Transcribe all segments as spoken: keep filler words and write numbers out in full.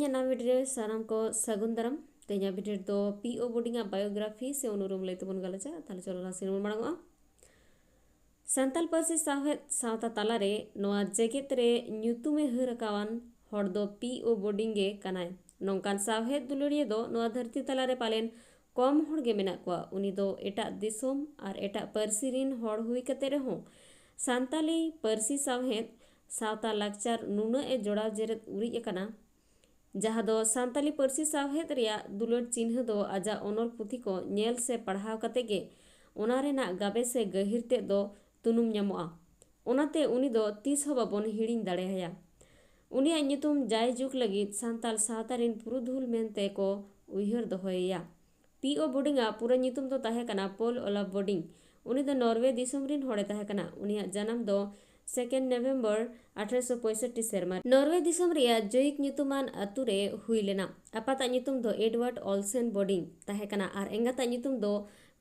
ᱤᱧᱟᱹᱜ ᱱᱟᱣᱟ video ᱨᱮ ᱥᱟᱱᱟᱢ ᱠᱚ ᱥᱟᱹᱜᱩᱱ ᱫᱟᱨᱟᱢ᱾ ᱛᱮᱦᱮᱧᱟᱜ video ᱨᱮᱫᱚ ᱯᱤ ᱳ ᱵᱳᱰᱤᱝ ᱟᱜ biography ᱥᱮ ᱩᱱᱩᱨᱩᱢ ᱞᱟᱹᱭ ᱛᱮᱵᱚᱱ ᱜᱟᱞᱚᱪᱟ᱾ ᱛᱟᱦᱞᱮ ᱪᱚᱞᱚ ᱞᱟᱦᱟ ᱥᱮᱫ ᱵᱚᱱ ᱢᱟᱲᱟᱝᱚᱜᱼᱟ᱾ ᱥᱟᱱᱛᱟᱲ ᱯᱟᱹᱨᱥᱤ ᱥᱟᱶᱦᱮᱫ ᱥᱟᱶᱛᱟ ᱛᱟᱞᱟᱨᱮ ᱱᱚᱣᱟ ᱡᱮᱜᱮᱛ ᱨᱮ ᱧᱩᱛᱩᱢᱮ ᱦᱟᱹᱨ ᱟᱠᱟᱣᱟᱱ ᱦᱚᱲ ᱫᱚ ᱯᱤ ᱳ ᱵᱳᱰᱤᱝ ᱜᱮ ᱠᱟᱱᱟᱭ᱾ ᱱᱚᱝᱠᱟᱱ ᱥᱟᱶᱦᱮᱫ ᱫᱩᱞᱟᱹᱲᱤᱭᱟᱹ ᱫᱚ ᱱᱚᱣᱟ ᱫᱷᱟᱹᱨᱛᱤ ᱛᱟᱞᱟᱨᱮ ᱯᱟᱞᱮᱱ ᱠᱚᱢ ᱦᱚᱲ ᱜᱮ ᱢᱮᱱᱟᱜ ᱠᱚᱣᱟ᱾ ᱩᱱᱤ ᱫᱚ ᱮᱴᱟᱜ ᱫᱤᱥᱚᱢ ᱟᱨ ᱮᱴᱟᱜ ᱯᱟᱹᱨᱥᱤ ᱨᱤᱱ ᱦᱚᱲ ᱦᱩᱭ ᱠᱟᱛᱮ ᱨᱮᱦᱚᱸ ᱥᱟᱱᱛᱟᱞᱤ ᱯᱟᱹᱨᱥᱤ ᱥᱟᱶᱦᱮᱫ ᱥᱟᱶᱛᱟ ᱞᱟᱠᱪᱟᱨ ᱱᱩᱱᱟᱹᱜ ᱮ ᱡᱚᱲᱟᱣ ᱡᱮᱨᱮᱫ ᱩᱨᱤᱡ ᱟᱠᱟᱱᱟ, ᱡᱟᱦᱟᱸ ᱫᱚ ᱥᱟᱱᱛᱟᱞᱤ ᱯᱟᱹᱨᱥᱤ ᱥᱟᱶᱦᱮᱫ ᱨᱮᱭᱟᱜ ᱫᱩᱞᱟᱹᱲ ᱪᱤᱱᱦᱟᱹ ᱫᱚ ᱟᱡᱟᱜ ᱚᱱᱚᱞ ᱯᱩᱛᱷᱤ ᱠᱚ ᱧᱮᱞ ᱥᱮ ᱯᱟᱲᱦᱟᱣ ᱠᱟᱛᱮ ᱜᱮ ᱚᱱᱟ ᱨᱮᱱᱟᱜ ᱜᱟᱵᱮ ᱥᱮ ᱜᱟᱹᱦᱤᱨ ᱛᱮᱫ ᱫᱚ ᱛᱩᱱᱩᱢ ᱧᱟᱢᱚᱜᱼᱟ᱾ ᱚᱱᱟᱛᱮ ᱩᱱᱤ ᱫᱚ ᱛᱤᱥ ᱦᱚᱸ ᱵᱟᱵᱚᱱ ᱦᱤᱲᱤᱧ ᱫᱟᱲᱮᱭᱟᱭᱟ᱾ ᱩᱱᱤᱭᱟᱜ ᱧᱩᱛᱩᱢ ᱡᱟᱭᱡᱩᱜᱽ ᱞᱟᱹᱜᱤᱫ ᱥᱟᱱᱛᱟᱲ ᱥᱟᱶᱛᱟ ᱨᱤᱱ ᱯᱩᱨᱩᱫᱷᱩᱞ ᱢᱮᱱᱛᱮ ᱠᱚ ᱩᱭᱦᱟᱹᱨ ᱫᱚᱦᱚᱭᱮᱭᱟ᱾ ᱯᱤ ᱳ ᱵᱳᱰᱤᱝ ᱟᱜ ᱯᱩᱨᱟᱹ ᱧᱩᱛᱩᱢ ᱫᱚ ᱛᱟᱦᱮᱸ ᱠᱟᱱᱟ ᱯᱳᱞ ᱳᱞᱟᱯ ᱵᱳᱰᱤᱝ᱾ ᱩᱱᱤ ᱫᱚ ᱱᱚᱨᱣᱮ ᱫᱤᱥᱚᱢ ᱨᱤᱱ ᱦᱚᱲᱮ ᱛᱟᱦᱮᱸ ᱠᱟᱱᱟ᱾ ᱩᱱᱤᱭᱟᱜ ᱡᱟᱱᱟᱢ ᱫᱚ second November ᱟᱴᱷᱨᱚᱥᱚ ᱯᱚᱸᱭᱥᱚᱴᱴᱤ ᱥᱮᱨᱢᱟ ᱨᱮ ᱱᱚᱨᱣᱮ ᱫᱤᱥᱚᱢ ᱨᱮᱭᱟᱜ ᱡᱩᱭᱤᱠ ᱧᱩᱛᱩᱢᱟᱱ ᱟᱹᱛᱩ ᱨᱮ ᱦᱩᱭ ᱞᱮᱱᱟ᱾ ᱟᱯᱟᱛᱟᱜ ᱧᱩᱛᱩᱢ ᱫᱚ ᱮᱰᱣᱟᱨᱰ ᱚᱞᱥᱮᱱ ᱵᱳᱰᱤᱝ ᱛᱟᱦᱮᱸ ᱠᱟᱱᱟ ᱟᱨ ᱮᱸᱜᱟᱛᱟᱜ ᱧᱩᱛᱩᱢ ᱫᱚ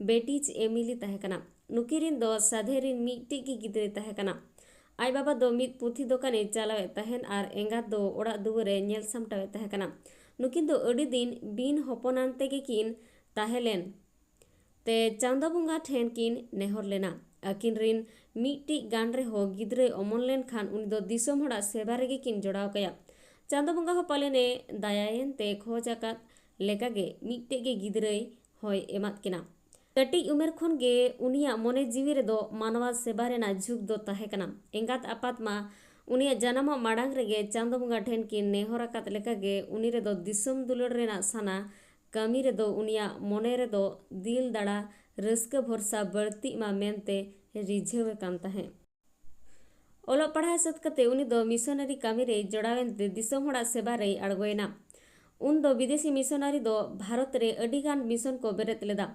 ᱵᱮᱴᱤᱡᱽ ᱮᱢᱤᱞᱤ ᱛᱟᱦᱮᱸ ᱠᱟᱱᱟ᱾ ᱱᱩᱠᱤᱱ ᱨᱤᱱ ᱫᱚ ᱥᱟᱫᱷᱮ ᱨᱤᱱ ᱢᱤᱫᱴᱤᱡ ᱜᱮ ᱜᱤᱫᱽᱨᱟᱹᱭ ᱛᱟᱦᱮᱸ ᱠᱟᱱᱟ᱾ ᱟᱡ ᱵᱟᱵᱟ ᱫᱚ ᱢᱤᱫ ᱯᱩᱛᱷᱤ ᱫᱚᱠᱟᱱᱮ ᱪᱟᱞᱟᱣᱮᱫ ᱛᱟᱦᱮᱸᱱ ᱟᱨ ᱮᱸᱜᱟᱛ ᱫᱚ ᱚᱲᱟᱜ ᱫᱩᱣᱟᱹᱨᱮ ᱧᱮᱞ ᱥᱟᱢᱴᱟᱣᱮᱫ ᱛᱟᱦᱮᱸ ᱠᱟᱱᱟ᱾ ᱱᱩᱠᱤᱱ ᱫᱚ ᱟᱹᱰᱤ ᱫᱤᱱ ᱵᱤᱱ ᱦᱚᱯᱚᱱᱟᱱ ᱛᱮᱜᱮ ᱠᱤᱱ ᱛᱟᱦᱮᱸ ᱞᱮᱱ ᱛᱮ ᱪᱟᱸᱫᱚ ᱵᱚᱸᱜᱟ ᱴᱷᱮᱱ ᱠᱤᱱ ᱱᱮᱦᱚᱨ ᱞᱮᱱᱟ᱾ ᱟᱹᱠᱤᱱ ᱨᱤᱱ ᱢᱤᱫᱴᱤᱡ ᱜᱟᱱ ᱨᱮᱦᱚᱸ ᱜᱤᱫᱽᱨᱟᱹᱭ ᱚᱢᱚᱱ ᱞᱮᱱᱠᱷᱟᱱ ᱩᱱᱤ ᱫᱚ ᱫᱤᱥᱚᱢ ᱦᱚᱲᱟᱜ ᱥᱮᱵᱟ ᱨᱮᱜᱮ ᱠᱤᱱ ᱡᱚᱲᱟᱣ ᱠᱟᱭᱟ᱾ ᱪᱟᱸᱫᱚ ᱵᱚᱸᱜᱟ ᱦᱚᱸ ᱯᱟᱞᱮᱱᱮ ᱫᱟᱭᱟᱭᱮᱱ ᱛᱮ ᱠᱷᱚᱡᱽ ᱟᱠᱟᱫ ᱞᱮᱠᱟᱜᱮ ᱢᱤᱫᱴᱮᱡ ᱜᱮ ᱜᱤᱫᱽᱨᱟᱹᱭ ᱦᱚᱸᱭ ᱮᱢᱟᱫ ᱠᱤᱱᱟ᱾ ᱠᱟᱹᱴᱤᱡ ᱩᱢᱮᱨ ᱠᱷᱚᱱ ᱜᱮ ᱩᱱᱤᱭᱟᱜ ᱢᱚᱱᱮ ᱡᱤᱣᱤ ᱨᱮᱫᱚ ᱢᱟᱱᱣᱟ ᱥᱮᱵᱟ ᱨᱮᱱᱟᱜ ᱡᱷᱩᱸᱠ ᱫᱚ ᱛᱟᱦᱮᱸ ᱠᱟᱱᱟ᱾ ᱮᱸᱜᱟᱛ ᱟᱯᱟᱛ ᱢᱟ ᱩᱱᱤᱭᱟᱜ ᱡᱟᱱᱟᱢᱚᱜ ᱢᱟᱲᱟᱝ ᱨᱮᱜᱮ ᱪᱟᱸᱫᱚ ᱵᱚᱸᱜᱟ ᱴᱷᱮᱱ ᱠᱤᱱ ᱱᱮᱦᱚᱨ ᱟᱠᱟᱫ ᱞᱮᱠᱟᱜᱮ ᱩᱱᱤ ᱨᱮᱫᱚ ᱫᱤᱥᱚᱢ ᱫᱩᱞᱟᱹᱲ ᱨᱮᱱᱟᱜ ᱥᱟᱱᱟ ᱠᱟᱹᱢᱤ ᱨᱮᱫᱚ ᱩᱱᱤᱭᱟᱜ ᱢᱚᱱᱮ ᱨᱮᱫᱚ ᱫᱤᱞ ᱫᱟᱲᱟ ᱨᱟᱹᱥᱠᱟᱹ ᱵᱷᱚᱨᱥᱟ ᱵᱟᱹᱲᱛᱤᱜ ᱢᱟ ᱢᱮᱱᱛᱮ ᱨᱤᱡᱷᱟᱹᱣᱮ ᱠᱟᱱ ᱛᱟᱦᱮᱸᱫ᱾ ᱚᱞᱚᱜ ᱯᱟᱲᱦᱟᱣ ᱥᱟᱹᱛ ᱠᱟᱛᱮ ᱩᱱᱤ ᱫᱚ ᱢᱤᱥᱚᱱᱟᱨᱤ ᱠᱟᱹᱢᱤ ᱨᱮᱭ ᱡᱚᱲᱟᱣᱮᱱ ᱛᱮ ᱫᱤᱥᱚᱢ ᱦᱚᱲᱟᱜ ᱥᱮᱵᱟ ᱨᱮᱭ ᱟᱬᱜᱚᱭᱮᱱᱟ᱾ ᱩᱱ ᱫᱚ ᱵᱤᱫᱮᱥᱤ ᱢᱤᱥᱚᱱᱟᱨᱤ ᱫᱚ ᱵᱷᱟᱨᱚᱛ ᱨᱮ ᱟᱹᱰᱤ ᱜᱟᱱ ᱢᱤᱥᱚᱱ ᱠᱚ ᱵᱮᱨᱮᱫ ᱞᱮᱫᱟ᱾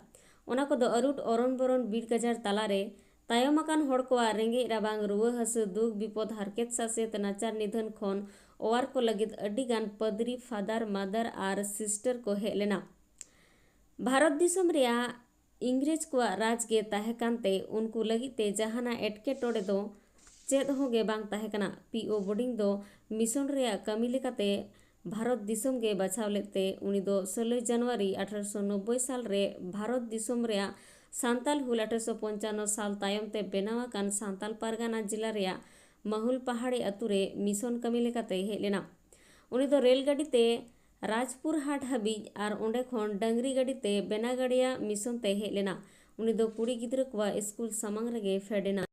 ᱚᱱᱟ ᱠᱚᱫᱚ ᱟᱹᱨᱩᱴ ᱚᱨᱚᱱ ᱵᱚᱨᱚᱱ ᱵᱤᱨ ᱜᱟᱡᱟᱲ ᱛᱟᱞᱟᱨᱮ ᱛᱟᱭᱚᱢ ᱟᱠᱟᱱ ᱦᱚᱲ ᱠᱚᱣᱟᱜ ᱨᱮᱸᱜᱮᱡ ᱨᱟᱵᱟᱝ, ᱨᱩᱣᱟᱹ ᱦᱟᱹᱥᱩ, ᱫᱩᱠ ᱵᱤᱯᱚᱫ, ᱦᱟᱨᱠᱮᱛ ᱥᱟᱥᱮᱛ, ᱱᱟᱪᱟᱨ ᱱᱤᱫᱷᱟᱹᱱ ᱠᱷᱚᱱ ᱚᱣᱟᱨ ᱠᱚ ᱞᱟᱹᱜᱤᱫ ᱟᱹᱰᱤ ᱜᱟᱱ ᱯᱟᱫᱽᱨᱤ, ᱯᱷᱟᱫᱟᱨ, ᱢᱟᱫᱟᱨ ᱟᱨ ᱥᱤᱥᱴᱟᱨ ᱠᱚ ᱦᱮᱡ ᱞᱮᱱᱟ᱾ ᱵᱷᱟᱨᱚᱛ ᱫᱤᱥᱚᱢ ᱨᱮᱭᱟᱜ ᱤᱝᱨᱮᱡᱽ ᱠᱚᱣᱟᱜ ᱨᱟᱡᱽ ᱜᱮ ᱛᱟᱦᱮᱸ ᱠᱟᱱᱛᱮ ᱩᱱᱠᱩ ᱞᱟᱹᱜᱤᱫ ᱛᱮ ᱡᱟᱦᱟᱱᱟᱜ ᱮᱴᱠᱮᱴᱚᱬᱮ ᱫᱚ ᱪᱮᱫ ᱦᱚᱸ ᱜᱮ ᱵᱟᱝ ᱛᱟᱦᱮᱸ ᱠᱟᱱᱟ᱾ ᱯᱤ ᱳ ᱵᱳᱰᱤᱝ ᱫᱚ ᱢᱤᱥᱚᱱ ᱨᱮᱭᱟᱜ ᱠᱟᱹᱢᱤ ᱞᱮᱠᱟᱛᱮ ᱵᱷᱟᱨᱚᱛ ᱫᱤᱥᱚᱢ ᱜᱮ ᱵᱟᱪᱷᱟᱣ ᱞᱮᱫ ᱛᱮ ᱩᱱᱤ ᱫᱚ ᱥᱳᱞᱳᱭ ᱡᱟᱱᱩᱣᱟᱨᱤ ᱟᱴᱷᱨᱚᱥᱚ ᱱᱚᱵᱵᱳᱭ ᱥᱟᱞ ᱨᱮ ᱵᱷᱟᱨᱚᱛ ᱫᱤᱥᱚᱢ ᱨᱮᱭᱟᱜ ᱥᱟᱱᱛᱟᱞ ᱦᱩᱞ ᱟᱴᱷᱨᱚᱥᱚ ᱯᱚᱧᱪᱟᱱᱱᱚ ᱥᱟᱞ ᱛᱟᱭᱚᱢ ᱛᱮ ᱵᱮᱱᱟᱣ ᱟᱠᱟᱱ ᱥᱟᱱᱛᱟᱞ ᱯᱟᱨᱜᱟᱱᱟ ᱡᱤᱞᱟ ᱨᱮᱭᱟᱜ ᱢᱟᱦᱩᱞ ᱯᱟᱦᱟᱲᱤ ᱟᱛᱳ ᱨᱮ ᱢᱤᱥᱚᱱ ᱠᱟᱹᱢᱤ ᱞᱮᱠᱟᱛᱮᱭ ᱦᱮᱡ ᱞᱮᱱᱟ᱾ ᱩᱱᱤ ᱫᱚ ᱨᱮᱞ ᱜᱟᱹᱰᱤ ᱛᱮ ᱨᱟᱡᱽᱯᱩᱨ ᱦᱟᱴ ᱦᱟᱹᱵᱤᱡ ᱟᱨ ᱚᱸᱰᱮ ᱠᱷᱚᱱ ᱰᱟᱹᱝᱨᱤ ᱜᱟᱹᱰᱤ ᱛᱮ ᱵᱮᱱᱟᱜᱟᱲᱤᱭᱟ ᱢᱤᱥᱚᱱ ᱛᱮᱭ ᱦᱮᱡ ᱞᱮᱱᱟ᱾ ᱩᱱᱤ ᱫᱚ ᱠᱩᱲᱤ ᱜᱤᱫᱽᱨᱟᱹ ᱠᱚᱣᱟᱜ ᱥᱠᱩᱞ ᱥᱟᱢᱟᱝ ᱨᱮᱜᱮ ᱯᱷᱮᱰ ᱮᱱᱟ᱾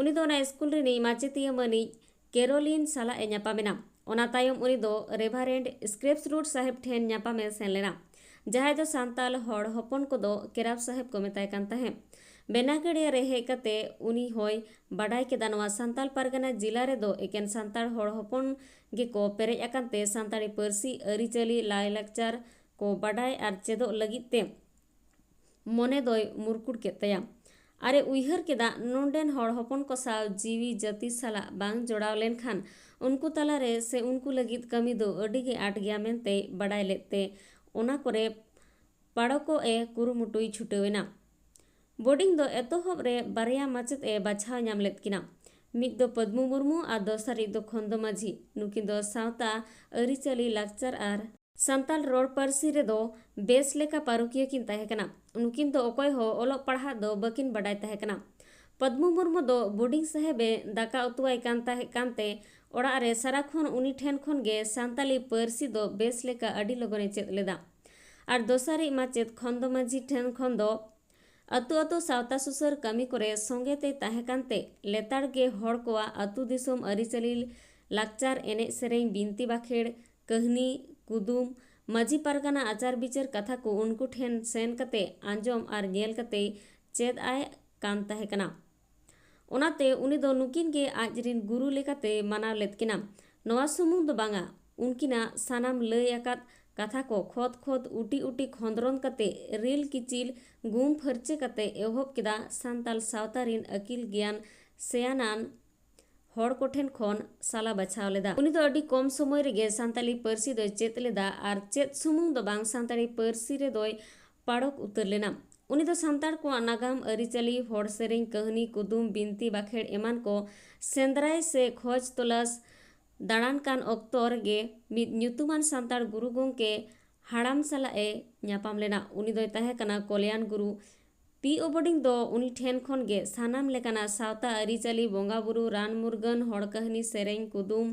ᱩᱱᱤ ᱫᱚ ᱚᱱᱟ ᱥᱠᱩᱞ ᱨᱤᱱᱤᱡ ᱢᱟᱪᱮᱛᱤᱭᱟᱹ ᱢᱟᱹᱱᱤᱡ ᱠᱮᱨᱳᱞᱤᱱ ᱥᱟᱞᱟᱜ ᱮ ᱧᱟᱯᱟᱢ ᱮᱱᱟ᱾ ᱚᱱᱟ ᱛᱟᱭᱚᱢ ᱩᱱᱤ ᱫᱚ ᱨᱮᱵᱷᱟᱨᱮᱱᱰ ᱥᱠᱨᱮᱯᱥ ᱨᱩᱰ ᱥᱟᱦᱮᱵᱽ ᱴᱷᱮᱱ ᱧᱟᱯᱟᱢ ᱮ ᱥᱮᱱ ᱞᱮᱱᱟ, ᱡᱟᱦᱟᱸᱭ ᱫᱚ ᱥᱟᱱᱛᱟᱞ ᱦᱚᱲ ᱦᱚᱯᱚᱱ ᱠᱚᱫᱚ ᱠᱮᱨᱟᱵᱽ ᱥᱟᱦᱮᱵᱽ ᱠᱚ ᱢᱮᱛᱟᱭ ᱠᱟᱱ ᱛᱟᱦᱮᱸᱫ᱾ ᱵᱮᱱᱟᱜᱟᱲᱤᱭᱟ ᱨᱮ ᱦᱮᱡ ᱠᱟᱛᱮ ᱩᱱᱤ ᱦᱚᱸᱭ ᱵᱟᱰᱟᱭ ᱠᱮᱫᱟ, ᱱᱚᱣᱟ ᱥᱟᱱᱛᱟᱞ ᱯᱟᱨᱜᱟᱱᱟ ᱡᱤᱞᱟ ᱨᱮᱫᱚ ᱮᱠᱮᱱ ᱥᱟᱱᱛᱟᱲ ᱦᱚᱲ ᱦᱚᱯᱚᱱ ᱜᱮᱠᱚ ᱯᱮᱨᱮᱡ ᱟᱠᱟᱱ ᱛᱮ ᱥᱟᱱᱛᱟᱲᱤ ᱯᱟᱹᱨᱥᱤ, ᱟᱹᱨᱤᱪᱟᱹᱞᱤ, ᱞᱟᱭᱼᱞᱟᱠᱪᱟᱨ ᱠᱚ ᱵᱟᱰᱟᱭ ᱟᱨ ᱪᱮᱫᱚᱜ ᱞᱟᱹᱜᱤᱫ ᱛᱮ ᱢᱚᱱᱮ ᱫᱚᱭ ᱢᱩᱨᱠᱩᱲ ᱠᱮᱫ ᱛᱟᱭᱟ᱾ ᱟᱨᱮ ᱩᱭᱦᱟᱹᱨ ᱠᱮᱫᱟ, ᱱᱚᱸᱰᱮᱱ ᱦᱚᱲ ᱦᱚᱯᱚᱱ ᱠᱚ ᱥᱟᱶ ᱡᱤᱣᱤ ᱡᱟᱹᱛᱤ ᱥᱟᱞᱟᱜ ᱵᱟᱝ ᱡᱚᱲᱟᱣ ᱞᱮᱱᱠᱷᱟᱱ ᱩᱱᱠᱩ ᱛᱟᱞᱟᱨᱮ ᱥᱮ ᱩᱱᱠᱩ ᱞᱟᱹᱜᱤᱫ ᱠᱟᱹᱢᱤ ᱫᱚ ᱟᱹᱰᱤ ᱜᱮ ᱟᱸᱴ ᱜᱮᱭᱟ ᱢᱮᱱᱛᱮᱭ ᱵᱟᱰᱟᱭ ᱞᱮᱫ ᱛᱮ ᱚᱱᱟ ᱠᱚᱨᱮ ᱯᱟᱲᱚᱠᱚᱜ ᱮ ᱠᱩᱨᱩᱢᱩᱴᱩᱭ ᱪᱷᱩᱴᱟᱹᱣ ᱮᱱᱟ᱾ ᱵᱳᱨᱰᱤᱝ ᱫᱚ ᱮᱛᱚᱦᱚᱵ ᱨᱮ ᱵᱟᱨᱭᱟ ᱢᱟᱪᱮᱫ ᱮ ᱵᱟᱪᱷᱟᱣ ᱧᱟᱢ ᱞᱮᱫ ᱠᱤᱱᱟ᱾ ᱢᱤᱫ ᱫᱚ ᱯᱚᱫᱽᱢᱩ ᱢᱩᱨᱢᱩ ᱟᱨ ᱫᱚᱥᱟᱨᱤᱡ ᱫᱚ ᱠᱷᱚᱱᱫᱚ ᱢᱟᱹᱡᱷᱤ᱾ ᱱᱩᱠᱤᱱ ᱫᱚ ᱥᱟᱶᱛᱟ, ᱟᱹᱨᱤᱪᱟᱹᱞᱤ, ᱞᱟᱠᱪᱟᱨ ᱟᱨ ᱥᱟᱱᱛᱟᱲ ᱨᱚᱲ ᱯᱟᱹᱨᱥᱤ ᱨᱮᱫᱚ ᱵᱮᱥ ᱞᱮᱠᱟ ᱯᱟᱹᱨᱩᱠᱷᱤᱭᱟᱹ ᱠᱤᱱ ᱛᱟᱦᱮᱸ ᱠᱟᱱᱟ᱾ ᱱᱩᱠᱤᱱ ᱫᱚ ᱚᱠᱚᱭ ᱦᱚᱸ ᱚᱞᱚᱜ ᱯᱟᱲᱦᱟᱜ ᱫᱚ ᱵᱟᱹᱠᱤᱱ ᱵᱟᱰᱟᱭ ᱛᱟᱦᱮᱸ ᱠᱟᱱᱟ᱾ ᱯᱚᱫᱽᱢᱩ ᱢᱩᱨᱢᱩ ᱫᱚ ᱵᱳᱨᱰᱤᱝ ᱥᱟᱦᱮᱵ ᱮ ᱫᱟᱠᱟ ᱩᱛᱩᱣᱟᱭ ᱠᱟᱱ ᱛᱟᱦᱮᱸ ᱠᱟᱱᱛᱮ ᱚᱲᱟᱜ ᱨᱮ ᱥᱟᱨᱟᱠᱷᱚᱱ ᱩᱱᱤ ᱴᱷᱮᱱ ᱠᱷᱚᱱ ᱜᱮ ᱥᱟᱱᱛᱟᱞᱤ ᱯᱟᱹᱨᱥᱤ ᱫᱚ ᱵᱮᱥ ᱞᱮᱠᱟ ᱟᱹᱰᱤ ᱞᱚᱜᱚᱱᱮ ᱪᱮᱫ ᱞᱮᱫᱟ᱾ ᱟᱨ ᱫᱚᱥᱟᱨᱤᱡ ᱢᱟᱪᱮᱫ ᱠᱷᱚᱱᱫᱚ ᱢᱟᱹᱡᱷᱤ ᱴᱷᱮᱱ ᱠᱷᱚᱱ ᱫᱚ ᱟᱹᱛᱩ ᱟᱹᱛᱩ ᱥᱟᱶᱛᱟ ᱥᱩᱥᱟᱹᱨ ᱠᱟᱹᱢᱤ ᱠᱚᱨᱮ ᱥᱚᱸᱜᱮ ᱛᱮᱭ ᱛᱟᱦᱮᱸ ᱠᱟᱱᱛᱮ ᱞᱮᱛᱟᱲ ᱜᱮ ᱦᱚᱲ ᱠᱚᱣᱟᱜ ᱟᱹᱛᱩ ᱫᱤᱥᱚᱢ ᱟᱹᱨᱤᱪᱟᱹᱞᱤ, ᱞᱟᱠᱪᱟᱨ, ᱮᱱᱮᱡ ᱥᱮᱨᱮᱧ, ᱵᱤᱱᱛᱤ ᱵᱟᱠᱷᱮᱲ, ᱠᱟᱹᱦᱱᱤ, ᱠᱩᱫᱩᱢ, ᱢᱟᱹᱡᱷᱤ ᱯᱟᱨᱜᱟᱱᱟ ᱟᱪᱟᱨ ᱵᱤᱪᱟᱹᱨ ᱠᱟᱛᱷᱟ ᱠᱚ ᱩᱱᱠᱩ ᱴᱷᱮᱱ ᱥᱮᱱ ᱠᱟᱛᱮ ᱟᱸᱡᱚᱢ ᱟᱨ ᱧᱮᱞ ᱠᱟᱛᱮ ᱪᱮᱫ ᱟᱭ ᱠᱟᱱ ᱛᱟᱦᱮᱸ ᱠᱟᱱᱟ᱾ ᱚᱱᱟᱛᱮ ᱩᱱᱤ ᱫᱚ ᱱᱩᱠᱤᱱ ᱜᱮ ᱟᱡ ᱨᱤᱱ ᱜᱩᱨᱩ ᱞᱮᱠᱟᱛᱮ ᱢᱟᱱᱟᱣ ᱞᱮᱫ ᱠᱤᱱᱟ᱾ ᱱᱚᱣᱟ ᱥᱩᱢᱩᱝ ᱫᱚ ᱵᱟᱝᱟ, ᱩᱱᱠᱤᱱᱟᱜ ᱥᱟᱱᱟᱢ ᱞᱟᱹᱭ ᱟᱠᱟᱫ ᱠᱟᱛᱷᱟ ᱠᱚ ᱠᱷᱚᱛ ᱠᱷᱚᱛ ᱩᱴᱤ ᱩᱴᱤ ᱠᱷᱚᱸᱫᱽᱨᱚᱸᱫᱽ ᱠᱟᱛᱮ ᱨᱤᱞ ᱠᱤᱪᱤᱞ ᱜᱩᱢ ᱯᱷᱟᱹᱨᱪᱟᱹ ᱠᱟᱛᱮ ᱮᱦᱚᱵ ᱠᱮᱫᱟ ᱥᱟᱱᱛᱟᱞ ᱥᱟᱶᱛᱟ ᱨᱤᱱ ᱟᱹᱠᱤᱞ ᱜᱮᱭᱟᱱ ᱥᱮᱭᱟᱱᱟᱱ ᱦᱚᱲ ᱠᱚᱴᱷᱮᱱ ᱠᱷᱚᱱ ᱥᱟᱞᱟ ᱵᱟᱪᱷᱟᱣ ᱞᱮᱫᱟ᱾ ᱩᱱᱤ ᱫᱚ ᱟᱹᱰᱤ ᱠᱚᱢ ᱥᱚᱢᱚᱭ ᱨᱮᱜᱮ ᱥᱟᱱᱛᱟᱞᱤ ᱯᱟᱹᱨᱥᱤ ᱫᱚᱭ ᱪᱮᱫ ᱞᱮᱫᱟ ᱟᱨ ᱪᱮᱫ ᱥᱩᱢᱩᱝ ᱫᱚ ᱵᱟᱝ, ᱥᱟᱱᱛᱟᱲᱤ ᱯᱟᱹᱨᱥᱤ ᱨᱮᱫᱚᱭ ᱯᱟᱲᱚᱠ ᱩᱛᱟᱹᱨ ᱞᱮᱱᱟ᱾ ᱩᱱᱤ ᱫᱚ ᱥᱟᱱᱛᱟᱲ ᱠᱚᱣᱟᱜ ᱱᱟᱜᱟᱢ, ᱟᱹᱨᱤᱪᱟᱹᱞᱤ, ᱦᱚᱲ ᱥᱮᱨᱮᱧ, ᱠᱟᱹᱦᱱᱤ, ᱠᱩᱫᱩᱢ, ᱵᱤᱱᱛᱤ ᱵᱟᱠᱷᱮᱲ ᱮᱢᱟᱱ ᱠᱚ ᱥᱮᱸᱫᱽᱨᱟᱭ ᱥᱮ ᱠᱷᱚᱡᱽ ᱛᱚᱞᱟᱥ ᱫᱟᱬᱟᱱ ᱠᱟᱱ ᱚᱠᱛᱚ ᱨᱮᱜᱮ ᱢᱤᱫ ᱧᱩᱛᱩᱢᱟᱱ ᱥᱟᱱᱛᱟᱲ ᱜᱩᱨᱩ ᱜᱚᱢᱠᱮ ᱦᱟᱲᱟᱢ ᱥᱟᱞᱟᱜ ᱮ ᱧᱟᱯᱟᱢ ᱞᱮᱱᱟ᱾ ᱩᱱᱤ ᱫᱚᱭ ᱛᱟᱦᱮᱸ ᱠᱟᱱᱟ ᱠᱚᱞᱭᱟᱱ ᱜᱩᱨᱩ᱾ ᱯᱤ ᱳ ᱵᱳᱰᱤᱝ ᱫᱚ ᱩᱱᱤ ᱴᱷᱮᱱ ᱠᱷᱚᱱ ᱜᱮ ᱥᱟᱱᱟᱢ ᱞᱮᱠᱟᱱᱟᱜ ᱥᱟᱶᱛᱟ ᱟᱹᱨᱤᱪᱟᱹᱞᱤ, ᱵᱚᱸᱜᱟ ᱵᱩᱨᱩ, ᱨᱟᱱ ᱢᱩᱨᱜᱟᱹᱱ, ᱦᱚᱲ ᱠᱟᱹᱦᱱᱤ, ᱥᱮᱨᱮᱧ, ᱠᱩᱫᱩᱢ,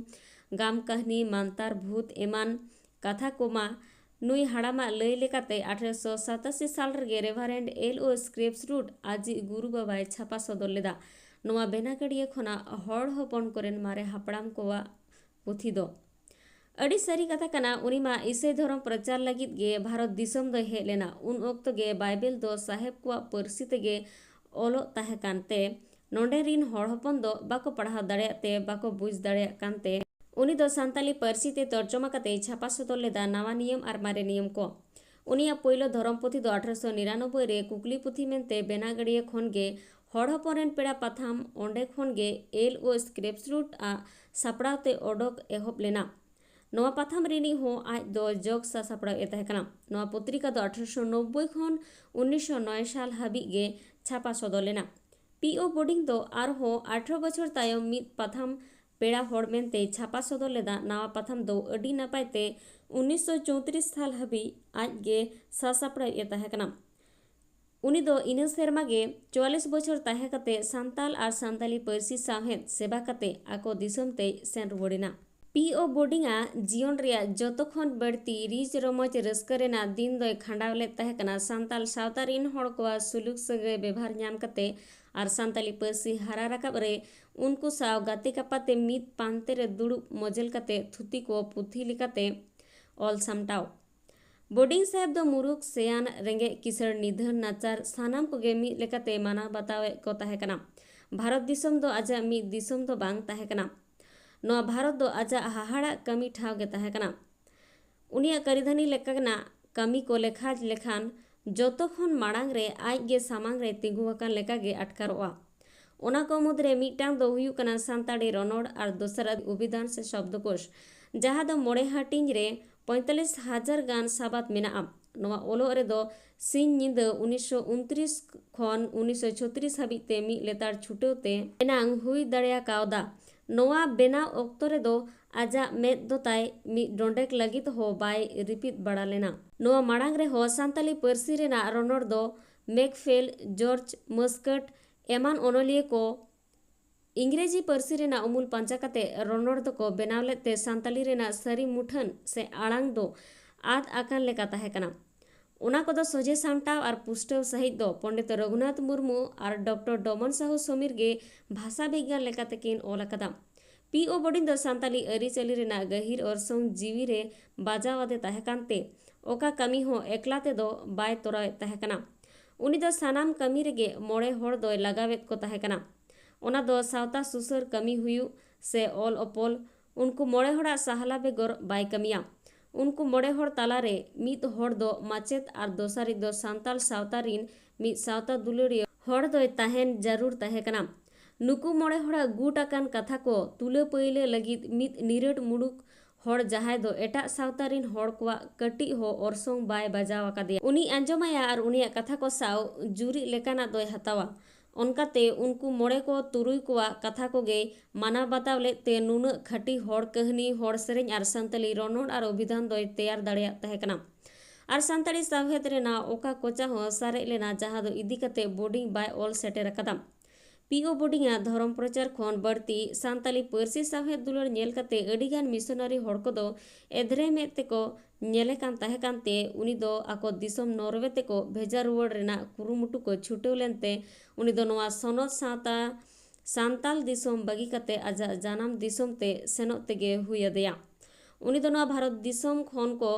ᱜᱟᱢ ᱠᱟᱹᱦᱱᱤ, ᱢᱟᱱᱛᱟᱨ, ᱵᱷᱩᱛ ᱮᱢᱟᱱ ᱠᱟᱛᱷᱟ ᱠᱚᱢᱟ ᱱᱩᱭ ᱦᱟᱲᱟᱢᱟᱜ ᱞᱟᱹᱭ ᱞᱮᱠᱟᱛᱮ ᱟᱴᱷᱨᱚᱥᱚ ᱥᱟᱛᱟᱥᱤ ᱥᱟᱞ ᱨᱮᱜᱮ ᱨᱮᱵᱷᱟᱨᱮᱱᱰ ᱮᱞ ᱳ ᱥᱠᱨᱤᱯᱥ ᱨᱩᱴ ᱟᱡᱤᱡ ᱜᱩᱨᱩ ᱵᱟᱵᱟᱭ ᱪᱷᱟᱯᱟ ᱥᱚᱫᱚᱨ ᱞᱮᱫᱟ᱾ ᱱᱚᱣᱟ ᱵᱮᱱᱟᱜᱟᱹᱲᱤᱭᱟᱹ ᱠᱷᱚᱱᱟᱜ ᱦᱚᱲ ᱦᱚᱯᱚᱱ ᱠᱚᱨᱮᱱ ᱢᱟᱨᱮ ᱦᱟᱯᱲᱟᱢ ᱠᱚᱣᱟᱜ ᱯᱩᱛᱷᱤ ᱫᱚ ᱟᱹᱰᱤ ᱥᱟᱹᱨᱤ ᱠᱟᱛᱷᱟ ᱠᱟᱱᱟ᱾ ᱩᱱᱤ ᱢᱟ ᱤᱥᱟᱹᱭ ᱫᱷᱚᱨᱚᱢ ᱯᱨᱚᱪᱟᱨ ᱞᱟᱹᱜᱤᱫ ᱜᱮ ᱵᱷᱟᱨᱚᱛ ᱫᱤᱥᱚᱢ ᱫᱚᱭ ᱦᱮᱡ ᱞᱮᱱᱟ᱾ ᱩᱱ ᱚᱠᱛᱚ ᱜᱮ ᱵᱟᱭᱵᱮᱞ ᱫᱚ ᱥᱟᱦᱮᱵᱽ ᱠᱚᱣᱟᱜ ᱯᱟᱹᱨᱥᱤ ᱛᱮᱜᱮ ᱚᱞᱚᱜ ᱛᱟᱦᱮᱸ ᱠᱟᱱᱛᱮ ᱱᱚᱰᱮ ᱨᱤᱱ ᱦᱚᱲ ᱦᱚᱯᱚᱱ ᱫᱚ ᱵᱟᱠᱚ ᱯᱟᱲᱦᱟᱣ ᱫᱟᱲᱮᱭᱟᱜ ᱛᱮ ᱵᱟᱠᱚ ᱵᱩᱡᱽ ᱫᱟᱲᱮᱭᱟᱜ ᱠᱟᱱᱛᱮ ᱩᱱᱤ ᱫᱚ ᱥᱟᱱᱛᱟᱞᱤ ᱯᱟᱹᱨᱥᱤ ᱛᱮ ᱛᱚᱨᱡᱚᱢᱟ ᱠᱟᱛᱮᱭ ᱪᱷᱟᱯᱟ ᱥᱚᱫᱚᱨ ᱞᱮᱫᱟ ᱱᱟᱣᱟ ᱱᱤᱭᱚᱢ ᱟᱨ ᱢᱟᱨᱮ ᱱᱤᱭᱚᱢ ᱠᱚ᱾ ᱩᱱᱤᱭᱟᱜ ᱯᱳᱭᱞᱳ ᱫᱷᱚᱨᱚᱢ ᱯᱩᱛᱷᱤ ᱫᱚ ᱟᱴᱷᱨᱚᱥᱚ ᱱᱤᱨᱟᱱᱚᱵᱵᱳᱭ ᱨᱮ ᱠᱩᱠᱞᱤ ᱯᱩᱛᱷᱤ ᱢᱮᱱᱛᱮ ᱵᱮᱱᱟᱜᱟᱹᱲᱤᱭᱟᱹ ᱠᱷᱚᱱ ᱜᱮ ᱦᱚᱲ ᱦᱚᱯᱚᱱ ᱨᱮᱱ ᱯᱮᱲᱟ ᱯᱟᱛᱷᱟᱢ, ᱚᱸᱰᱮ ᱠᱷᱚᱱ ᱜᱮ ᱮᱞ ᱳ ᱥᱠᱨᱤᱯᱴᱥ ᱨᱩᱴ ᱟᱜ ᱥᱟᱯᱲᱟᱣ ᱛᱮ ᱚᱰᱚᱠ ᱮᱦᱚᱵ ᱞᱮᱱᱟ᱾ ᱱᱚᱣᱟ ᱯᱟᱛᱷᱟᱢ ᱨᱤᱱᱤᱡ ᱦᱚᱸ ᱟᱡ ᱫᱚ ᱡᱚᱜᱽ ᱥᱟᱥᱟᱯᱲᱟᱣ ᱮ ᱛᱟᱦᱮᱸ ᱠᱟᱱᱟ᱾ ᱱᱚᱣᱟ ᱯᱚᱛᱨᱤᱠᱟ ᱫᱚ ᱟᱴᱷᱨᱚᱥᱚ ᱱᱚᱵᱵᱳᱭ ᱠᱷᱚᱱ ᱩᱱᱤᱥᱥᱚ ᱱᱚᱭ ᱥᱟᱞ ᱦᱟᱹᱵᱤᱡ ᱜᱮ ᱪᱷᱟᱯᱟ ᱥᱚᱫᱚᱨ ᱞᱮᱱᱟ᱾ ᱯᱤ ᱳ ᱵᱳᱰᱤᱝ ᱫᱚ ᱟᱨᱦᱚᱸ ᱟᱴᱷᱨᱚ ᱵᱚᱪᱷᱚᱨ ᱛᱟᱭᱚᱢ ᱢᱤᱫ ᱯᱟᱛᱷᱟᱢ ᱯᱮᱲᱟ ᱦᱚᱲ ᱢᱮᱱᱛᱮᱭ ᱪᱷᱟᱯᱟ ᱥᱚᱫᱚᱨ ᱞᱮᱫᱟ᱾ ᱱᱟᱣᱟ ᱯᱟᱛᱷᱟᱢ ᱫᱚ ᱟᱹᱰᱤ ᱱᱟᱯᱟᱭ ᱛᱮ ᱩᱱᱤᱥᱥᱚ ᱪᱳᱭᱛᱨᱤᱥ ᱥᱟᱞ ᱦᱟᱹᱵᱤᱡ ᱟᱡ ᱜᱮ ᱥᱟᱥᱟᱯᱲᱟᱣᱤᱡ ᱮ ᱛᱟᱦᱮᱸ ᱠᱟᱱᱟ᱾ ᱩᱱᱤ ᱫᱚ ᱤᱱᱟᱹ ᱥᱮᱨᱢᱟ ᱜᱮ ᱪᱩᱣᱟᱞᱤᱥ ᱵᱚᱪᱷᱚᱨ ᱛᱟᱦᱮᱸ ᱠᱟᱛᱮ ᱥᱟᱱᱛᱟᱞ ᱟᱨ ᱥᱟᱱᱛᱟᱞᱤ ᱯᱟᱹᱨᱥᱤ ᱥᱟᱶᱦᱮᱫ ᱥᱮᱵᱟ ᱠᱟᱛᱮ ᱟᱠᱚ ᱫᱤᱥᱚᱢ ᱛᱮᱭ ᱥᱮᱱ ᱨᱩᱣᱟᱹᱲ ᱮᱱᱟ᱾ ᱯᱤ ᱳ ᱵᱳᱰᱤᱝ ᱟᱜ ᱡᱤᱭᱚᱱ ᱨᱮᱭᱟᱜ ᱡᱚᱛᱚ ᱠᱷᱚᱱ ᱵᱟᱹᱲᱛᱤ ᱨᱤᱡ ᱨᱚᱢᱚᱡᱽ ᱨᱟᱹᱥᱠᱟᱹ ᱨᱮᱱᱟᱜ ᱫᱤᱱ ᱫᱚᱭ ᱠᱷᱟᱸᱰᱟᱣ ᱞᱮᱫ ᱛᱟᱦᱮᱸ ᱠᱟᱱᱟ ᱥᱟᱱᱛᱟᱞ ᱥᱟᱶᱛᱟ ᱨᱤᱱ ᱦᱚᱲ ᱠᱚᱣᱟᱜ ᱥᱩᱞᱩᱠ ᱥᱟᱹᱜᱟᱹᱭ ᱵᱮᱵᱷᱟᱨ ᱧᱟᱢ ᱠᱟᱛᱮ ᱟᱨ ᱥᱟᱱᱛᱟᱞᱤ ᱯᱟᱹᱨᱥᱤ ᱦᱟᱨᱟ ᱨᱟᱠᱟᱵ ᱨᱮ ᱩᱱᱠᱩ ᱥᱟᱶ ᱜᱟᱛᱮ ᱠᱟᱯᱟᱛᱮ ᱢᱤᱫ ᱯᱟᱱᱛᱮ ᱨᱮ ᱫᱩᱲᱩᱵ ᱢᱚᱡᱮᱞ ᱠᱟᱛᱮ ᱛᱷᱩᱛᱤ ᱠᱚ ᱯᱩᱛᱷᱤ ᱞᱮᱠᱟᱛᱮ ᱚᱞ ᱥᱟᱢᱴᱟᱣ᱾ ᱵᱳᱰᱤᱝ ᱥᱟᱦᱮᱵᱽ ᱫᱚ ᱢᱩᱨᱩᱠᱷ, ᱥᱮᱭᱟᱱ, ᱨᱮᱸᱜᱮᱡ, ᱠᱤᱥᱟᱹᱬ, ᱱᱤᱫᱷᱟᱹᱱ, ᱱᱟᱪᱟᱨ ᱥᱟᱱᱟᱢ ᱠᱚᱜᱮ ᱢᱤᱫ ᱞᱮᱠᱟᱛᱮ ᱢᱟᱱᱟᱣ ᱵᱟᱛᱟᱣᱮᱫ ᱠᱚ ᱛᱟᱦᱮᱸ ᱠᱟᱱᱟ᱾ ᱵᱷᱟᱨᱚᱛ ᱫᱤᱥᱚᱢ ᱫᱚ ᱟᱡᱟᱜ ᱢᱤᱫ ᱫᱤᱥᱚᱢ ᱫᱚ ᱵᱟᱝ ᱛᱟᱦᱮᱸ ᱠᱟᱱᱟ᱾ ᱱᱚᱣᱟ ᱵᱷᱟᱨᱚᱛ ᱫᱚ ᱟᱡᱟᱜ ᱦᱟᱦᱟᱲᱟᱜ ᱠᱟᱹᱢᱤ ᱴᱷᱟᱶ ᱜᱮ ᱛᱟᱦᱮᱸ ᱠᱟᱱᱟ᱾ ᱩᱱᱤᱭᱟᱜ ᱠᱟᱹᱨᱤᱫᱷᱟᱹᱱᱤ ᱞᱮᱠᱟᱱᱟᱜ ᱠᱟᱹᱢᱤ ᱠᱚ ᱞᱮᱠᱷᱟ ᱞᱮᱠᱷᱟᱱ ᱡᱚᱛᱚ ᱠᱷᱚᱱ ᱢᱟᱲᱟᱝ ᱨᱮ ᱟᱡ ᱜᱮ ᱥᱟᱢᱟᱝ ᱨᱮ ᱛᱤᱸᱜᱩ ᱟᱠᱟᱱ ᱞᱮᱠᱟ ᱜᱮ ᱟᱴᱠᱟᱨᱚᱜᱼᱟ᱾ ᱚᱱᱟ ᱠᱚ ᱢᱩᱫᱽᱨᱮ ᱢᱤᱫᱴᱟᱝ ᱫᱚ ᱦᱩᱭᱩᱜ ᱠᱟᱱᱟ ᱥᱟᱱᱛᱟᱲᱤ ᱨᱚᱱᱚᱲ ᱟᱨ ᱫᱚᱥᱟᱨ ᱚᱵᱷᱤᱫᱷᱟᱱ ᱥᱮ ᱥᱚᱵᱫᱚᱠᱳᱥ, ᱡᱟᱦᱟᱸ ᱫᱚ ᱢᱚᱬᱮ ᱦᱟᱹᱴᱤᱧ ᱨᱮ ᱯᱚᱸᱭᱛᱟᱞᱞᱤᱥ ᱦᱟᱡᱟᱨ ᱜᱟᱱ ᱥᱟᱵᱟᱫ ᱢᱮᱱᱟᱜᱼᱟ᱾ ᱱᱚᱣᱟ ᱚᱞᱚᱜ ᱨᱮᱫᱚ ᱥᱤᱧ ᱧᱤᱫᱟᱹ ᱩᱱᱤᱥᱥᱚ ᱩᱱᱛᱨᱤᱥ ᱠᱷᱚᱱ ᱩᱱᱤᱥᱥᱚ ᱪᱷᱚᱛᱨᱤᱥ ᱦᱟᱹᱵᱤᱡ ᱛᱮ ᱢᱤᱫ ᱞᱮᱛᱟᱲ ᱪᱷᱩᱴᱟᱹᱣ ᱛᱮ ᱮᱱᱟᱝ ᱦᱩᱭ ᱫᱟᱲᱮ ᱠᱟᱣᱫᱟ᱾ ᱱᱚᱣᱟ ᱵᱮᱱᱟᱣ ᱚᱠᱛᱚ ᱨᱮᱫᱚ ᱟᱡᱟᱜ ᱢᱮᱫ ᱫᱚ ᱛᱟᱭ ᱢᱤᱫ ᱰᱚᱸᱰᱮᱠ ᱞᱟᱹᱜᱤᱫ ᱦᱚᱸ ᱵᱟᱭ ᱨᱤᱯᱤᱫ ᱵᱟᱲᱟ ᱞᱮᱱᱟ᱾ ᱱᱚᱣᱟ ᱢᱟᱲᱟᱝ ᱨᱮᱦᱚᱸ ᱥᱟᱱᱛᱟᱞᱤ ᱯᱟᱹᱨᱥᱤ ᱨᱮᱱᱟᱜ ᱨᱚᱱᱚᱲ ᱫᱚ ᱢᱮᱠᱯᱷᱮᱞ, ᱡᱚᱨᱡᱽ ᱢᱚᱥᱠᱚᱴ ᱮᱢᱟᱱ ᱚᱱᱚᱞᱤᱭᱟᱹ ᱠᱚ ᱤᱝᱨᱮᱡᱤ ᱯᱟᱹᱨᱥᱤ ᱨᱮᱱᱟᱜ ᱩᱢᱩᱞ ᱯᱟᱸᱡᱟ ᱠᱟᱛᱮ ᱨᱚᱱᱚᱲ ᱫᱚᱠᱚ ᱵᱮᱱᱟᱣ ᱞᱮᱫ ᱛᱮ ᱥᱟᱱᱛᱟᱞᱤ ᱨᱮᱱᱟᱜ ᱥᱟᱹᱨᱤ ᱢᱩᱴᱷᱟᱹᱱ ᱥᱮ ᱟᱲᱟᱝ ᱫᱚ ᱟᱫ ᱟᱠᱟᱱ ᱞᱮᱠᱟ ᱛᱟᱦᱮᱸ ᱠᱟᱱᱟ᱾ ᱚᱱᱟ ᱠᱚᱫᱚ ᱥᱚᱡᱷᱮ ᱥᱟᱢᱴᱟᱣ ᱟᱨ ᱯᱩᱥᱴᱟᱹᱣ ᱥᱟᱹᱦᱤᱡ ᱫᱚ ᱯᱚᱸᱰᱤᱛ ᱨᱚᱜᱷᱩᱱᱟᱛᱷ ᱢᱩᱨᱢᱩ ᱟᱨ ᱰᱚᱠᱴᱚᱨ ᱰᱚᱢᱚᱱ ᱥᱟᱦᱩ ᱥᱚᱢᱤᱨ ᱜᱮ ᱵᱷᱟᱥᱟ ᱵᱤᱜᱽᱜᱟᱱ ᱞᱮᱠᱟᱛᱮ ᱠᱤᱱ ᱚᱞ ᱟᱠᱟᱫᱟ᱾ ᱯᱤ ᱳ ᱵᱳᱰᱤᱝ ᱫᱚ ᱥᱟᱱᱛᱟᱞᱤ ᱟᱹᱨᱤᱪᱟᱹᱞᱤ ᱨᱮᱱᱟᱜ ᱜᱟᱹᱦᱤᱨ ᱚᱨᱥᱚᱝ ᱡᱤᱣᱤ ᱨᱮ ᱵᱟᱡᱟᱣ ᱟᱫᱮ ᱛᱟᱦᱮᱸ ᱠᱟᱱᱛᱮ ᱚᱠᱟ ᱠᱟᱹᱢᱤ ᱦᱚᱸ ᱮᱠᱞᱟ ᱛᱮᱫᱚ ᱵᱟᱭ ᱛᱚᱨᱟᱣᱮᱫ ᱛᱟᱦᱮᱸ ᱠᱟᱱᱟ᱾ ᱩᱱᱤ ᱫᱚ ᱥᱟᱱᱟᱢ ᱠᱟᱹᱢᱤ ᱨᱮᱜᱮ ᱢᱚᱬᱮ ᱦᱚᱲ ᱫᱚᱭ ᱞᱟᱜᱟᱣᱮᱫ ᱠᱚ ᱛᱟᱦᱮᱸ ᱠᱟᱱᱟ᱾ ᱚᱱᱟ ᱫᱚ ᱥᱟᱶᱛᱟ ᱥᱩᱥᱟᱹᱨ ᱠᱟᱹᱢᱤ ᱦᱩᱭᱩᱜ ᱥᱮ ᱚᱞ ᱚᱯᱚᱞ, ᱩᱱᱠᱩ ᱢᱚᱬᱮ ᱦᱚᱲᱟᱜ ᱥᱟᱦᱞᱟ ᱵᱮᱜᱚᱨ ᱵᱟᱭ ᱠᱟᱹᱢᱤᱭᱟ᱾ ᱩᱱᱠᱩ ᱢᱚᱬᱮ ᱦᱚᱲ ᱛᱟᱞᱟᱨᱮ ᱢᱤᱫ ᱦᱚᱲ ᱫᱚ ᱢᱟᱪᱮᱫ ᱟᱨ ᱫᱚᱥᱟᱨᱤᱡ ᱫᱚ ᱥᱟᱱᱛᱟᱲ ᱥᱟᱶᱛᱟ ᱨᱤᱱ ᱢᱤᱫ ᱥᱟᱶᱛᱟ ᱫᱩᱞᱟᱹᱲᱤᱭᱟᱹ ᱦᱚᱲ ᱫᱚᱭ ᱛᱟᱦᱮᱱ ᱡᱟᱹᱨᱩᱲ ᱛᱟᱦᱮᱸ ᱠᱟᱱᱟ᱾ ᱱᱩᱠᱩ ᱢᱚᱬᱮ ᱦᱚᱲᱟᱜ ᱜᱩᱴ ᱟᱠᱟᱱ ᱠᱟᱛᱷᱟ ᱠᱚ ᱛᱩᱞᱟᱹ ᱯᱟᱹᱭᱞᱟᱹ ᱞᱟᱹᱜᱤᱫ ᱢᱤᱫ ᱱᱤᱨᱟᱹᱴ ᱢᱩᱰᱩᱠ ᱦᱚᱲ, ᱡᱟᱦᱟᱸᱭ ᱫᱚ ᱮᱴᱟᱜ ᱥᱟᱶᱛᱟ ᱨᱤᱱ ᱦᱚᱲ ᱠᱚᱣᱟᱜ ᱠᱟᱹᱴᱤᱡ ᱦᱚᱸ ᱚᱨᱥᱚᱝ ᱵᱟᱭ ᱵᱟᱡᱟᱣ ᱟᱠᱟᱫᱮᱭᱟ, ᱩᱱᱤ ᱟᱸᱡᱚᱢᱟᱭᱟ ᱟᱨ ᱩᱱᱤᱭᱟᱜ ᱠᱟᱛᱷᱟ ᱠᱚ ᱥᱟᱶ ᱡᱩᱨᱤᱜ ᱞᱮᱠᱟᱱᱟᱜ ᱫᱚᱭ ᱦᱟᱛᱟᱣᱟ᱾ ᱚᱱᱠᱟᱛᱮ ᱩᱱᱠᱩ ᱢᱚᱬᱮ ᱠᱚ ᱛᱩᱨᱩᱭ ᱠᱚᱣᱟᱜ ᱠᱟᱛᱷᱟ ᱠᱚᱜᱮᱭ ᱢᱟᱱᱟᱣ ᱵᱟᱛᱟᱣ ᱞᱮᱫ ᱛᱮ ᱱᱩᱱᱟᱹᱜ ᱠᱷᱟᱹᱴᱤ ᱦᱚᱲ ᱠᱟᱹᱦᱱᱤ, ᱦᱚᱲ ᱥᱮᱨᱮᱧ ᱟᱨ ᱥᱟᱱᱛᱟᱲᱤ ᱨᱚᱱᱚᱲ ᱟᱨ ᱚᱵᱷᱤᱫᱷᱟᱱ ᱫᱚᱭ ᱛᱮᱭᱟᱨ ᱫᱟᱲᱮᱭᱟᱜ ᱛᱟᱦᱮᱸ ᱠᱟᱱᱟ᱾ ᱟᱨ ᱥᱟᱱᱛᱟᱲᱤ ᱥᱟᱶᱦᱮᱫ ᱨᱮᱱᱟᱜ ᱚᱠᱟ ᱠᱚᱪᱟ ᱦᱚᱸ ᱥᱟᱨᱮᱡ ᱞᱮᱱᱟ, ᱡᱟᱦᱟᱸ ᱫᱚ ᱤᱫᱤ ᱠᱟᱛᱮ ᱵᱳᱰᱤᱝ ᱵᱟᱭ ᱚᱞ ᱥᱮᱴᱮᱨ ᱟᱠᱟᱫᱟ᱾ ᱯᱤ ᱳ ᱵᱳᱰᱤᱝ ᱟᱜ ᱫᱷᱚᱨᱚᱢ ᱯᱨᱚᱪᱟᱨ ᱠᱷᱚᱱ ᱵᱟᱹᱲᱛᱤ ᱥᱟᱱᱛᱟᱞᱤ ᱯᱟᱹᱨᱥᱤ ᱥᱟᱶᱦᱮᱫ ᱫᱩᱞᱟᱹᱲ ᱧᱮᱞ ᱠᱟᱛᱮ ᱟᱹᱰᱤᱜᱟᱱ ᱢᱤᱥᱚᱱᱟᱨᱤ ᱦᱚᱲ ᱠᱚᱫᱚ ᱮᱫᱽᱨᱮ ᱢᱮᱫ ᱛᱮᱠᱚ ᱧᱮᱞᱮ ᱠᱟᱱ ᱛᱟᱦᱮᱸ ᱠᱟᱱᱛᱮ ᱩᱱᱤ ᱫᱚ ᱟᱠᱚ ᱫᱤᱥᱚᱢ ᱱᱚᱨᱣᱮ ᱛᱮᱠᱚ ᱵᱷᱮᱡᱟ ᱨᱩᱣᱟᱹᱲ ᱨᱮᱱᱟᱜ ᱠᱩᱨᱩᱢᱩᱴᱩ ᱠᱚ ᱪᱷᱩᱴᱟᱹᱣ ᱞᱮᱱᱛᱮ ᱩᱱᱤ ᱫᱚ ᱱᱚᱣᱟ ᱥᱚᱱᱚᱛ ᱥᱟᱶᱛᱟ ᱥᱟᱱᱛᱟᱞ ᱫᱤᱥᱚᱢ ᱵᱟᱹᱜᱤ ᱠᱟᱛᱮ ᱟᱡᱟᱜ ᱡᱟᱱᱟᱢ ᱫᱤᱥᱚᱢ ᱛᱮ ᱥᱮᱱᱚᱜ ᱛᱮᱜᱮ ᱦᱩᱭ ᱟᱫᱮᱭᱟ᱾ ᱩᱱᱤ ᱫᱚ ᱱᱚᱣᱟ ᱵᱷᱟᱨᱚᱛ ᱫᱤᱥᱚᱢ ᱠᱷᱚᱱ ᱠᱚ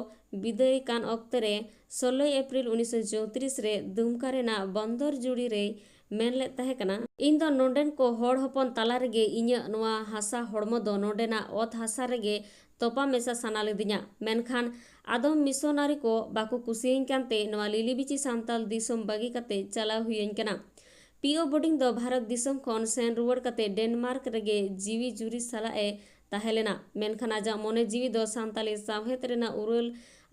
ᱵᱤᱫᱟᱹᱭ ᱠᱟᱱ ᱚᱠᱛᱮ ᱨᱮ ᱥᱳᱞᱳᱭ ᱮᱯᱨᱤᱞ ᱩᱱᱤᱥᱥᱚ ᱪᱳᱭᱛᱨᱤᱥ ᱨᱮ ᱫᱩᱢᱠᱟ ᱨᱮᱱᱟᱜ ᱵᱚᱱᱫᱚᱨ ᱡᱩᱲᱤ ᱨᱮᱭ ᱢᱮᱱ ᱞᱮᱫ ᱛᱟᱦᱮᱸ ᱠᱟᱱᱟ, "ᱤᱧ ᱫᱚ ᱱᱚᱰᱮᱱ ᱠᱚ ᱦᱚᱲ ᱦᱚᱯᱚᱱ ᱛᱟᱞᱟ ᱨᱮᱜᱮ ᱤᱧᱟᱹᱜ ᱱᱚᱣᱟ ᱦᱟᱥᱟ ᱦᱚᱲᱢᱚ ᱫᱚ ᱱᱚᱰᱮᱱᱟᱜ ᱚᱛ ᱦᱟᱥᱟ ᱨᱮᱜᱮ ᱛᱚᱯᱟ ᱢᱮᱥᱟ ᱥᱟᱱᱟ ᱞᱤᱫᱤᱧᱟ, ᱢᱮᱱᱠᱷᱟᱱ ᱟᱫᱚᱢ ᱢᱤᱥᱚᱱᱟᱨᱤ ᱠᱚ ᱵᱟᱠᱚ ᱠᱩᱥᱤᱭᱟᱹᱧ ᱠᱟᱱᱛᱮ ᱱᱚᱣᱟ ᱞᱤᱞᱤᱵᱤᱪᱤ ᱥᱟᱱᱛᱟᱞ ᱫᱤᱥᱚᱢ ᱵᱟᱹᱜᱤ ᱠᱟᱛᱮ ᱪᱟᱞᱟᱣ ᱦᱩᱭᱟᱹᱧ ᱠᱟᱱᱟ᱾" ᱯᱤ ᱳ ᱵᱳᱰᱤᱝ ᱫᱚ ᱵᱷᱟᱨᱚᱛ ᱫᱤᱥᱚᱢ ᱠᱷᱚᱱ ᱥᱮᱱ ᱨᱩᱣᱟᱹᱲ ᱠᱟᱛᱮ ᱰᱮᱱᱢᱟᱨᱠ ᱨᱮᱜᱮ ᱡᱤᱣᱤ ᱡᱩᱨᱤ ᱥᱟᱞᱟᱜ ᱮ ᱛᱟᱦᱮᱸ ᱞᱮᱱᱟ, ᱢᱮᱱᱠᱷᱟᱱ ᱟᱡᱟᱜ ᱢᱚᱱᱮ ᱡᱤᱣᱤ ᱫᱚ ᱥᱟᱱᱛᱟᱞᱤ ᱥᱟᱶᱦᱮᱫ ᱨᱮᱱᱟᱜ ᱩᱨᱟᱹᱞ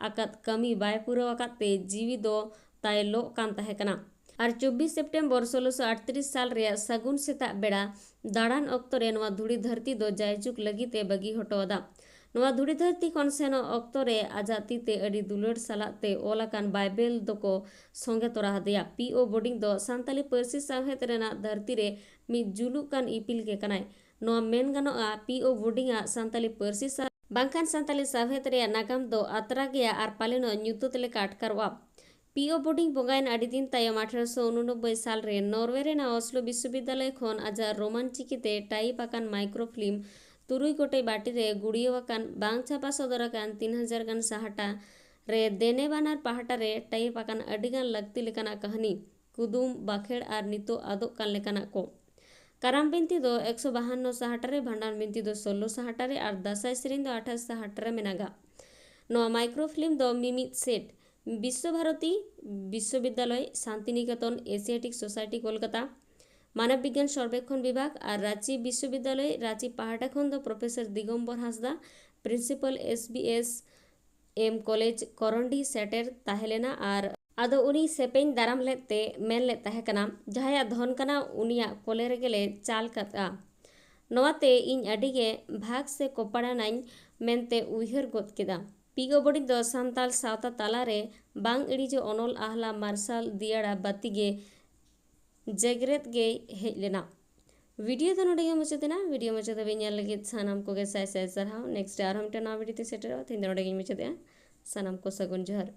ᱟᱠᱟᱫ ᱠᱟᱹᱢᱤ ᱵᱟᱭ ᱯᱩᱨᱟᱹᱣ ᱟᱠᱟᱫ ᱛᱮ ᱡᱤᱣᱤ ᱫᱚ ᱛᱟᱭ ᱞᱚᱜ ᱠᱟᱱ ᱛᱟᱦᱮᱸ ᱠᱟᱱᱟ᱾ ᱟᱨ ᱪᱚᱵᱵᱤᱥ ᱥᱮᱯᱴᱮᱢᱵᱚᱨ ᱥᱳᱞᱳᱥᱚ ᱟᱴᱛᱨᱤᱥ ᱥᱟᱞ ᱨᱮᱭᱟᱜ ᱥᱟᱹᱜᱩᱱ ᱥᱮᱛᱟᱜ ᱵᱮᱲᱟ ᱫᱟᱬᱟᱱ ᱚᱠᱛᱚ ᱨᱮ ᱱᱚᱣᱟ ᱫᱷᱩᱲᱤ ᱫᱷᱟᱹᱨᱛᱤ ᱫᱚ ᱡᱟᱭᱡᱩᱜᱽ ᱞᱟᱹᱜᱤᱫ ᱮ ᱵᱟᱹᱜᱤ ᱦᱚᱴᱚ ᱟᱫᱟ᱾ ᱱᱚᱣᱟ ᱫᱷᱩᱲᱤ ᱫᱷᱟᱹᱨᱛᱤ ᱠᱷᱚᱱ ᱥᱮᱱᱚᱜ ᱚᱠᱛᱚ ᱨᱮ ᱟᱡᱟᱜ ᱛᱤ ᱛᱮ ᱟᱹᱰᱤ ᱫᱩᱞᱟᱹᱲ ᱥᱟᱞᱟᱜ ᱛᱮ ᱚᱞ ᱟᱠᱟᱱ ᱵᱟᱭᱵᱮᱞ ᱫᱚᱠᱚ ᱥᱚᱸᱜᱮ ᱛᱚᱨᱟ ᱟᱫᱮᱭᱟ᱾ ᱯᱤ ᱳ ᱵᱳᱰᱤᱝ ᱫᱚ ᱥᱟᱱᱛᱟᱞᱤ ᱯᱟᱹᱨᱥᱤ ᱥᱟᱶᱦᱮᱫ ᱨᱮᱱᱟᱜ ᱫᱷᱟᱹᱨᱛᱤ ᱨᱮ ᱢᱤᱫ ᱡᱩᱞᱩᱜ ᱠᱟᱱ ᱤᱯᱤᱞ ᱜᱮ ᱠᱟᱱᱟᱭ᱾ ᱱᱚᱣᱟ ᱢᱮᱱ ᱜᱟᱱᱚᱜᱼᱟ, ᱯᱤ ᱳ ᱵᱳᱰᱤᱝ ᱟᱜ ᱥᱟᱱᱛᱟᱞᱤ ᱯᱟᱹᱨᱥᱤ ᱥᱟᱶ ᱵᱟᱝᱠᱷᱟᱱ ᱥᱟᱱᱛᱟᱞᱤ ᱥᱟᱶᱦᱮᱫ ᱨᱮᱭᱟᱜ ᱱᱟᱜᱟᱢ ᱫᱚ ᱟᱛᱨᱟ ᱜᱮᱭᱟ ᱟᱨ ᱯᱟᱞᱮᱱᱚᱜ ᱧᱩᱛᱟᱹᱛ ᱞᱮᱠᱟ ᱟᱴᱠᱟᱨᱚᱜᱼᱟ᱾ ᱯᱤ ᱳ ᱵᱳᱰᱤᱝ ᱵᱚᱸᱜᱟᱭᱮᱱ ᱟᱹᱰᱤ ᱫᱤᱱ ᱛᱟᱭᱚᱢ ᱟᱴᱷᱨᱚᱥᱚ ᱩᱱᱩᱱᱚᱵᱵᱳᱭ ᱥᱟᱞ ᱨᱮ ᱱᱚᱨᱣᱮ ᱨᱮᱱᱟᱜ ᱚᱥᱞᱳ ᱵᱤᱥᱥᱚᱵᱤᱫᱽᱫᱟᱞᱚᱭ ᱠᱷᱚᱱ ᱟᱡᱟᱜ ᱨᱳᱢᱟᱱ ᱪᱤᱠᱤ ᱛᱮ ᱴᱟᱭᱤᱯ ᱟᱠᱟᱱ ᱢᱟᱭᱠᱨᱳ ᱯᱷᱤᱞᱢ ᱛᱩᱨᱩᱭ ᱜᱚᱴᱮᱡ ᱵᱟᱹᱴᱤ ᱨᱮ ᱜᱩᱲᱭᱟᱹᱣ ᱟᱠᱟᱱ ᱵᱟᱝ ᱪᱷᱟᱯᱟ ᱥᱚᱫᱚᱨ ᱟᱠᱟᱱ ᱛᱤᱱ ᱦᱟᱡᱟᱨ ᱜᱟᱱ ᱥᱟᱦᱴᱟ ᱨᱮ ᱫᱮᱱᱮ ᱵᱟᱱᱟᱨ ᱯᱟᱦᱴᱟ ᱨᱮ ᱴᱟᱭᱤᱯ ᱟᱠᱟᱱ ᱟᱹᱰᱤ ᱜᱟᱱ ᱞᱟᱹᱠᱛᱤ ᱞᱮᱠᱟᱱᱟᱜ ᱠᱟᱹᱦᱱᱤ, ᱠᱩᱫᱩᱢ, ᱵᱟᱠᱷᱮᱲ ᱟᱨ ᱱᱤᱛᱚᱜ ᱟᱫᱚᱜ ᱠᱟᱱ ᱞᱮᱠᱟᱱᱟᱜ ᱠᱚ᱾ ᱠᱟᱨᱟᱢ ᱵᱤᱱᱛᱤ ᱫᱚ ᱮᱠᱥᱚ ᱵᱟᱦᱟᱱᱱᱚ ᱥᱟᱦᱴᱟ ᱨᱮ, ᱵᱷᱟᱸᱰᱟᱱ ᱵᱤᱱᱛᱤ ᱫᱚ ᱥᱳᱞᱞᱳ ᱥᱟᱦᱴᱟ ᱨᱮ ᱟᱨ ᱫᱟᱸᱥᱟᱭ ᱥᱮᱨᱮᱧ ᱫᱚ ᱟᱴᱷᱟᱥ ᱥᱟᱦᱴᱟ ᱨᱮ ᱢᱮᱱᱟᱜᱼᱟ᱾ ᱱᱚᱣᱟ ᱢᱟᱭᱠᱨᱳ ᱯᱷᱤᱞᱢ ᱫᱚ ᱢᱤᱢᱤᱫ ᱥᱮᱴ ᱵᱤᱥᱥᱚ ᱵᱷᱟᱨᱚᱛᱤ ᱵᱤᱥᱥᱚᱵᱤᱫᱽᱫᱟᱞᱚᱭ, ᱥᱟᱱᱛᱤᱱᱤᱠᱮᱛᱚᱱ, ᱮᱥᱤᱭᱟᱴᱤᱠ ᱥᱳᱥᱟᱭᱴᱤ ᱠᱳᱞᱠᱟᱛᱟ, ᱢᱟᱱᱚᱵ ᱵᱤᱜᱽᱜᱟᱱ ᱥᱚᱨᱵᱮᱠᱠᱷᱚᱱ ᱵᱤᱵᱷᱟᱜᱽ ᱟᱨ ᱨᱟᱸᱪᱤ ᱵᱤᱥᱥᱚᱵᱤᱫᱽᱫᱟᱞᱚᱭ ᱨᱟᱸᱪᱤ ᱯᱟᱦᱴᱟ ᱠᱷᱚᱱ ᱫᱚ ᱯᱨᱚᱯᱷᱮᱥᱚᱨ ᱫᱤᱜᱚᱢᱵᱚᱨ ᱦᱟᱸᱥᱫᱟ, principal S B S M college ᱠᱚᱨᱚᱱᱰᱤ ᱥᱮᱴᱮᱨ ᱛᱟᱦᱮᱸ ᱞᱮᱱᱟ ᱟᱨ ᱟᱫᱚ ᱩᱱᱤ ᱥᱮᱯᱮᱧ ᱫᱟᱨᱟᱢ ᱞᱮᱫ ᱛᱮ ᱢᱮᱱ ᱞᱮᱫ ᱛᱟᱦᱮᱸ ᱠᱟᱱᱟ, ᱡᱟᱦᱟᱸᱭᱟᱜ ᱫᱷᱚᱱ ᱠᱟᱱᱟ ᱩᱱᱤᱭᱟᱜ ᱠᱚᱞᱮ ᱨᱮᱜᱮ ᱞᱮ ᱪᱟᱞ ᱠᱟᱫᱼᱟ᱾ ᱱᱚᱣᱟᱛᱮ ᱤᱧ ᱟᱹᱰᱤ ᱜᱮ ᱵᱷᱟᱜᱽ ᱥᱮ ᱠᱚᱯᱟᱲᱟᱱᱟᱹᱧ ᱢᱮᱱᱛᱮ ᱩᱭᱦᱟᱹᱨ ᱜᱚᱫ ᱠᱮᱫᱟ᱾ ᱯᱤ ᱳ ᱵᱳᱰᱤᱝ ᱫᱚ ᱥᱟᱱᱛᱟᱲ ᱥᱟᱶᱛᱟ ᱛᱟᱞᱟ ᱨᱮ ᱵᱟᱝ ᱤᱲᱤᱡᱚᱜ ᱚᱱᱚᱞ ᱟᱦᱞᱟ ᱢᱟᱨᱥᱟᱞ ᱫᱤᱭᱟᱲᱟ ᱵᱟᱹᱛᱤ ᱜᱮ ᱡᱮᱜᱽᱨᱮᱛ ᱜᱮᱭ ᱦᱮᱡ ᱞᱮᱱᱟ᱾ ᱵᱷᱤᱰᱤᱭᱳ ᱫᱚ ᱱᱚᱰᱮ ᱜᱮ ᱢᱩᱪᱟᱹᱫ ᱮᱱᱟ᱾ ᱵᱷᱤᱰᱤᱭᱳ ᱢᱩᱪᱟᱹᱫ ᱫᱷᱟᱹᱵᱤᱡ ᱧᱮᱞ ᱞᱟᱹᱜᱤᱫ ᱥᱟᱱᱟᱢ ᱠᱚᱜᱮ ᱥᱟᱭ ᱥᱟᱭ ᱥᱟᱨᱦᱟᱣ᱾ ᱱᱮᱠᱥᱴ ᱨᱮ ᱟᱨᱦᱚᱸ ᱢᱤᱫᱴᱮᱱ ᱱᱟᱣᱟ ᱵᱷᱤᱰᱤᱭᱳ ᱛᱮ ᱥᱮᱴᱮᱨᱚᱜᱼᱟ᱾ ᱛᱮᱦᱮᱧ ᱫᱚ ᱱᱚᱰᱮ ᱜᱮᱧ ᱢᱩᱪᱟᱹᱫᱮᱜᱼᱟ᱾ ᱥᱟᱱᱟᱢ ᱠᱚ ᱥᱟᱹᱜᱩᱱ ᱡᱚᱦᱟᱨ᱾